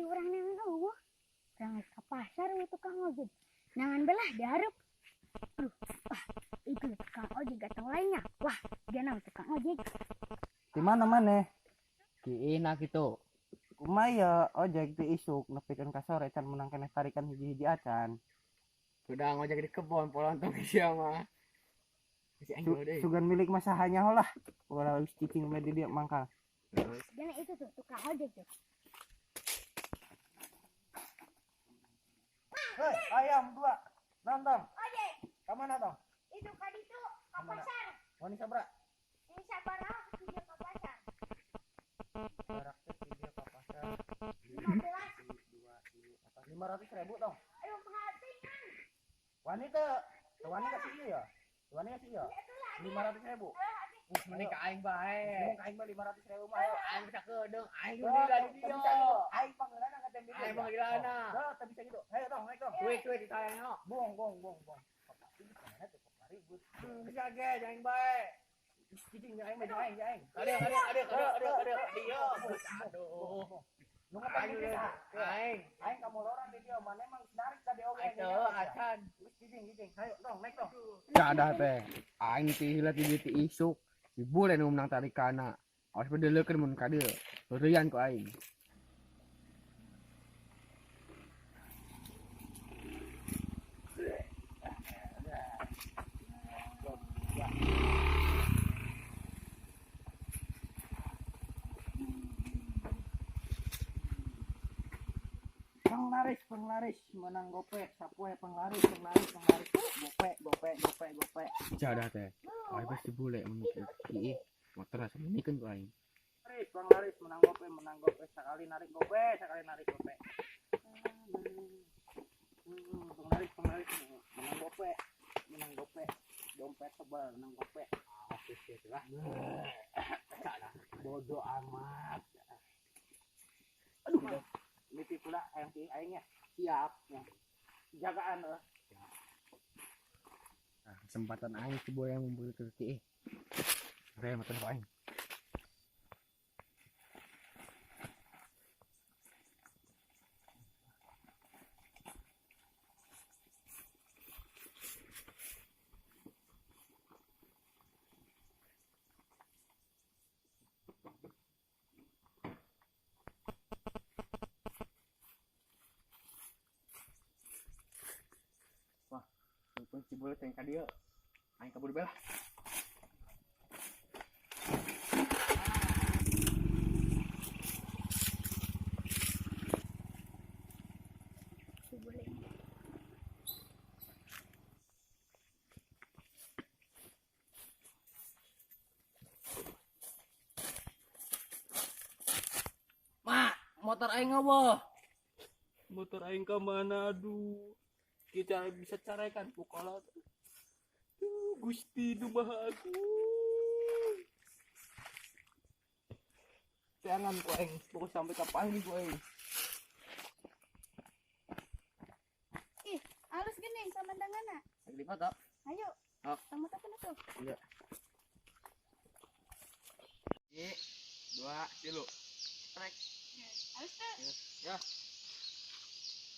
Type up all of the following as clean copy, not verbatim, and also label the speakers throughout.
Speaker 1: Tadi urang neangan eueuh. Urang ka pasar we tukang ojek. Neangan belah dihareup. Aduh, wah, itu tukang ojek atau lainnya. Wah, dia nama tukang ojek.
Speaker 2: Di mana maneh?
Speaker 3: Kiina kitu.
Speaker 2: Kumaha ya ojek ti isuk nepikeun ka sore can menang keneh tarikan hiji-hiji acan.
Speaker 3: Udah ngojek di kebon polontong sia mah. Bisi aing deui.
Speaker 2: Sugan milik mah sahanya lah. Ulah geus cicing we di dieu mangkal.
Speaker 1: Jangan itu tuh tukang ojek tuh.
Speaker 2: Hei, ayam dua. Nonton.
Speaker 1: Ojek.
Speaker 2: Ka mana tong?
Speaker 1: Itu ka ditu, ka pasar.
Speaker 2: Wani sabra?
Speaker 1: Ini sabaraha ke dieu ka pasar.
Speaker 2: Barak teh di dieu ka pasar.
Speaker 1: 15.
Speaker 2: 2, 3, 4, 500.000 tong.
Speaker 1: Aduh, pengatingan.
Speaker 2: Wani teh, wani ka si ieu ya? Wani ka si ieu? 500.000.
Speaker 3: Mending ka aing bae.
Speaker 2: Mending ka aing mah 500.000 mah ayo.
Speaker 3: Aing bisa kedeung, aing
Speaker 2: Tuh,
Speaker 3: di
Speaker 2: teu
Speaker 3: dieu.
Speaker 2: bisa gitu. Aing panggeulana ka teh
Speaker 3: Aing panggeulana.
Speaker 2: Tuh, teu bisa gitu. Hayo tong, naik tong.
Speaker 3: Duit, duit ditayang no.
Speaker 2: Buang, buang, buang, buang. Mana tuh ribut.
Speaker 3: Bisa ge, jangan bae.
Speaker 2: Cicing aing mah aing, aing.
Speaker 3: Aduh, aduh, aduh, aduh, aduh, aduh. Dieu. Aduh.
Speaker 2: Nu ngapain bisa?
Speaker 3: Aing.
Speaker 2: Aing ka moloran di dieu, mana emang geus narik tadi oge.
Speaker 3: Aing teu acan.
Speaker 2: Geus cicing, cicing. Hayo tong, naik tong.
Speaker 3: Cadah teh. Aing ti heula ti dieu ti isuk. Ibu lain nu menang tarikana. Awas bedeulekeun mun ka dieu. Heureuyan ku aing.
Speaker 2: Penglaris, penglaris, menang gope, sapoe penglaris, penglaris, penglaris, gope, gope, gope, gope.
Speaker 3: Jadah teh. Aing pasti bule mun kieu. Motor asa menikeun ku aing.
Speaker 2: Penglaris, penglaris, menang gope, menang gope, sekali narik gope, sekali narik gope. Penglaris, penglaris, menang gope, menang gope, dompet tebal, menang gope.
Speaker 3: Ah, oke, lah.
Speaker 2: Bodoh amat. Aduh, mimpi pula ayang si aingnya siap ya. Jagaan eh.
Speaker 3: Nah, kesempatan aing si boy yang membeli ke ti. Rem motor aing. Kunci boleh teh ka dieu. Aing kabur bae lah.
Speaker 1: Si boleh.
Speaker 4: Mak, motor aing eueuh.
Speaker 2: Motor aing ka mana aduh. Kita bisa caraikan pukola. Duh, Gusti nu Maha Agung. Jangan ku aing, pokok sampai kapan ku aing.
Speaker 5: Ih, halus gini samandanganna.
Speaker 3: Lagi di foto.
Speaker 5: Ayo.
Speaker 3: Oh.
Speaker 5: Sama foto tuh.
Speaker 3: Iya. 1, 2, 3. Trek.
Speaker 5: Halus tuh.
Speaker 3: Ya.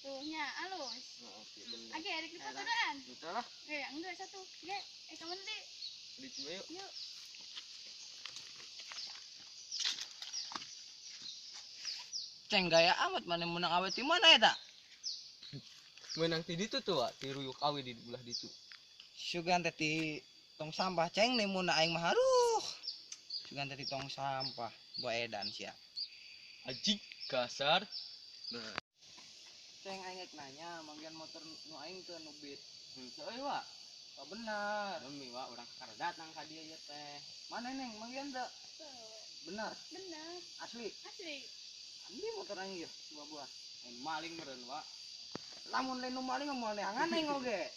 Speaker 5: Tuh nya halus.
Speaker 3: Oh, oke, bener.
Speaker 5: Oke, rek di foto daan.
Speaker 3: Betul lah.
Speaker 5: Enggak satu. Ge, kamu nanti.
Speaker 3: Di coba yuk.
Speaker 5: Yuk.
Speaker 4: Ceng gaya amat mana menang awet di mana ya tak?
Speaker 6: Menang ti ditu tuh, Wak. Ti ruyuk awe di belah ditu.
Speaker 4: Sugan teh ti tong sampah ceng nih mun aing mah aduh. Sugan teh ti tong sampah buat edan sia.
Speaker 6: Ajik kasar. Nah.
Speaker 4: Ceng aing rek nanya manggian motor nu aing teu nu beat.
Speaker 6: Henteu euy, Wak.
Speaker 4: Oh, benar.
Speaker 6: Demi Wak urang kakara datang ka dieu ieu teh.
Speaker 4: Mana neng manggian teu? Benar.
Speaker 5: Benar.
Speaker 4: Asli.
Speaker 5: Asli.
Speaker 4: Andi motor aing ieu buah-buah.
Speaker 6: Lain maling meureun, Wak.
Speaker 4: Lamun lain nu maling mah moal neangan aing oge.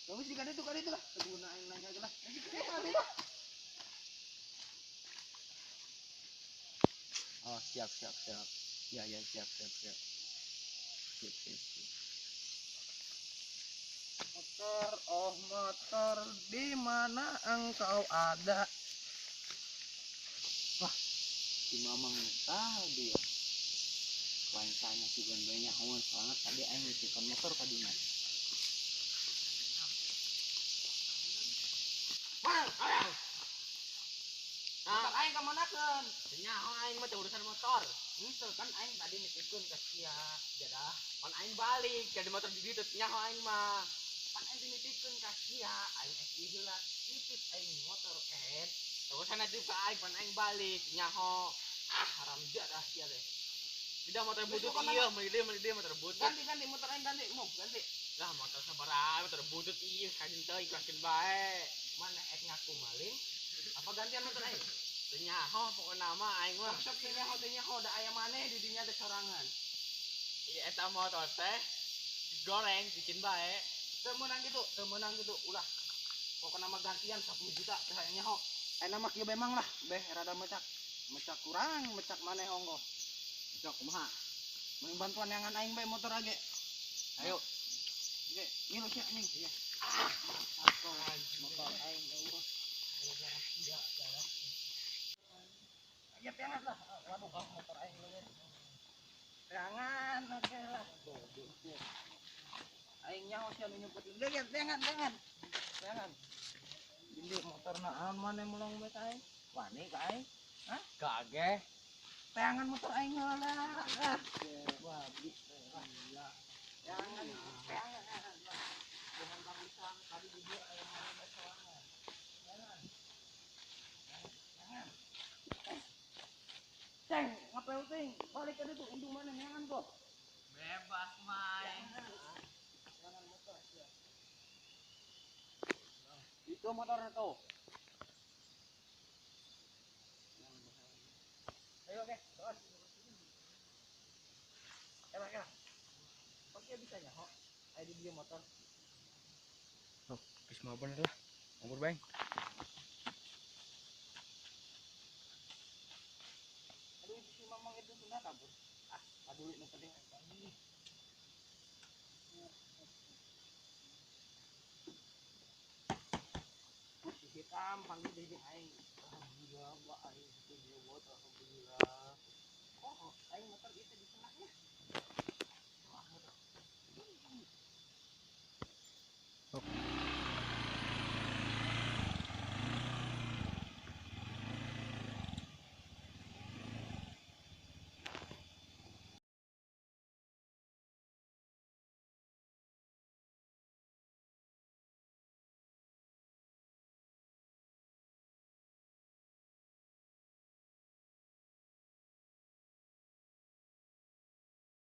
Speaker 4: Geus di kaditu kaditu lah. Teu guna aing nanya ge lah.
Speaker 6: Oh, siap siap siap. Ya ya siap siap siap. Siap siap siap.
Speaker 2: Motor, oh motor, di mana engkau ada?
Speaker 6: Wah, si Mamang tadi ya. Lain tanya sugan bae nyahoan soalna tadi aing nitipkeun motor ka dinya.
Speaker 3: Mang, ayo.
Speaker 4: Motor aing kamanakeun?
Speaker 3: Nyaho aing mah teu urusan motor.
Speaker 4: Henteu kan aing tadi nitipkeun ka sia jadah.
Speaker 3: Pan aing balik jadi motor di ditu nyaho aing mah.
Speaker 4: Pan aing nitipkeun ka sia, aing SI heula nitip aing motor kehed.
Speaker 3: Urusan nitip ka aing pan aing balik nyaho.
Speaker 4: Ah, haram jadah sia teh.
Speaker 3: Tidak motor butut
Speaker 4: Besok
Speaker 3: iya, meuli deui motor butut.
Speaker 4: Ganti motor aing ganti, mau ganti.
Speaker 3: Lah motor sabaraha motor butut ieu kajin teuing ikhlaskeun bae.
Speaker 4: Mana ek ngaku maling? Apa gantian motor aing?
Speaker 3: Teu nyaho pokona mah aing mah.
Speaker 4: Sok teu nyaho teu nyaho da aya maneh di dinya teh sorangan.
Speaker 3: Ieu eta motor teh goreng bikin bae.
Speaker 4: Teu meunang kitu, teu meunang kitu ulah. Pokona mah gantian 10 juta teh hayang nyaho. Ayeuna mah kieu bae mang lah, beh rada mecak. Mecak kurang, mecak maneh onggoh.
Speaker 3: Sok kumaha?
Speaker 4: Mending bantuan neangan aing bae motor age.
Speaker 3: Ayo.
Speaker 4: Ge, ngilu sia anjing. Iya. Motor aing eueuh. Gara-gara sia jalan. Ya piangan lah. Waduh, motor aing leuwih. Piangan oke lah. Bodoh sia. Aing nyaho sia nu nyumput. Ge, ge, piangan, piangan. Piangan. Jadi motor naon maneh mulong bae ka aing? Wani ka aing? Hah?
Speaker 3: Kage.
Speaker 4: Teangan motor aing heula. Ah. Babi. Teangan, teangan. Jangan bangsa tadi di dia aya maneh bae sorangan. Teangan. Teangan. Ceng, ngapain ting? Balik ke ditu indung maneh neangan kok.
Speaker 3: Bebas main.
Speaker 4: Teangan motor sia.
Speaker 3: Itu motornya tuh.
Speaker 4: Ayo oke, terus. Kela kela. Kok dia bisa nyaho? Ayo di dia motor.
Speaker 3: Oh, geus mah bener lah. Ngomor bae.
Speaker 4: Aduh, itu si Mamang itu sudah kabur. Ah, aduh, nu penting aing. Si hitam panggil deui jeung aing. Alhamdulillah, gua aing itu nyebot alhamdulillah. Oh, aing motor itu di senaknya. Wah, motor.